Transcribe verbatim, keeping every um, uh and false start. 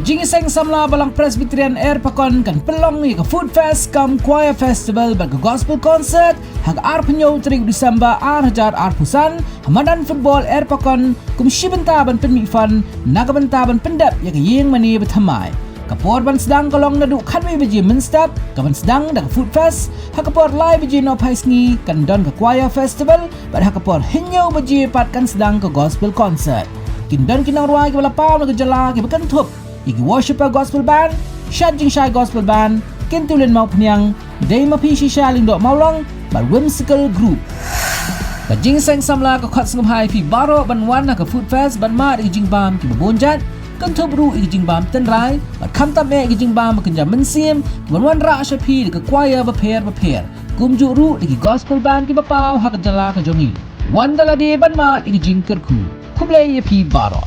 Jingïaseng samla Balang Presbyterian Airpakon kan pynlong ïa ka Food Fest cum Choir Festival bad ka Gospel Concert ha ka arphew tarik December ar hajar arphew san ha madan football Airpakon kum shi bynta ban pynmih fund na ka bynta ban pyndep ïa ka ïing mane ba thymmai. Ka por ban sdang ka long naduh khatwei baje mynstep, ka ban sdang da ka Food Fest, ha ka por lai baje nohphai sngi kan don ka Choir Festival, bad ha ka por hynñiew baje pat kan sdang ka Gospel Concert. Kin don ki nongrwai kiba la paw na ka jylla kiba kynthup ïa ki Worshipper Gospel Band, Shad Jingshai Gospel Band, Kyntiwlin Mawphniang, Dei Maphi Shisha Lyngdoh Mawlong, bad Whimsical Group. Ka jingïaseng samla ka khot sngewbha ïa phi baroh ban wan ha ka Food Fest ban mad ïa ki jingbam kiba bun jait, kynthup ruh ïa ki jingbam tynrai, bad khamtam eh ïa ki jingbam ba kynja mynsiem, kiban wanrah sha phi da ka choir bapher bapher. Kumjuh ruh da ki Gospel Band kiba paw ha ka jylla ka jong ngi. Wan da lade ban mad ïa ki jingkyrkhu. Khublei ïa phi baroh.